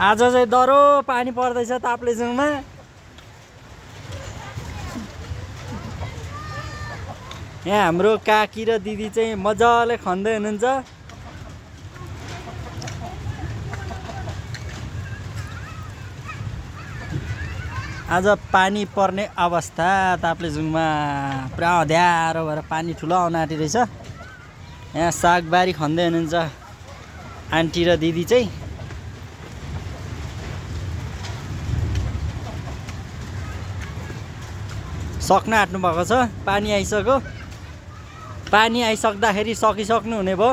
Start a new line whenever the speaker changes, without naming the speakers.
आज चाहिँ डह्रो पानी पर्दैछ ताप्लेजुङमा। यहाँ हाम्रो काकी र दिदी चाहिँ मजाले खन्दै हुनुहुन्छ। आज पानी पर्ने अवस्था ताप्लेजुङमा, पुरा अँध्यारो भएर पानी ठुलो आउन आँटिरहेछ। यहाँ सागबारी खन्दै हुनुहुन्छ आन्टी र दिदी चाहिँ। सक्न आँट्नु भएको छ, पानी आइसक्यो। पानी आइसक्दाखेरि सकिसक्नु हुने भयो।